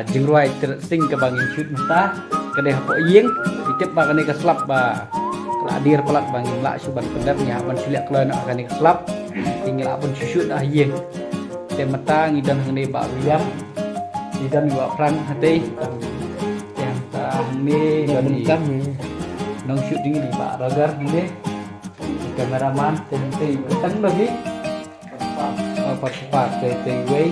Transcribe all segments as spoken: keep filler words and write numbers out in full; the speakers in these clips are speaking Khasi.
Jingrwai Tyrot Sing kaba ngin shoot mynta ka dei hapoh ïing. Ngi tip ba kane ka slap ba ka la dier palat ba ngim lah shuh ban pyndep, ngi hap ban shu leh kloi noh ha kane ka slap. Te ngi lah ban shu shoot ha ïing. Te mynta ngi don hangne Bah William, ngi don Bah Frank hatei. Te mynta hangne don i nong shoot jong ngi, Bah Roger hangne, cameraman. Te hangne ka tang noh hi. Pat pat te te wei.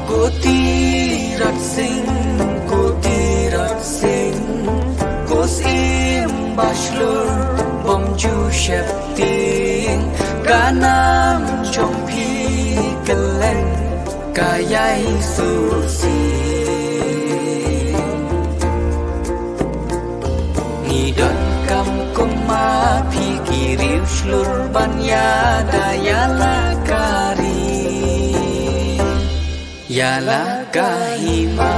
Ko Tirot Sing, ko Tirot Sing, ko syiem ba shlur bym ju sheptieng, ka nam jong phi kylleng ka ïai sngewsih. Ngi don Kumba phi ki riewshlur ban ïada ïa la ka ri, ïa la ka hima.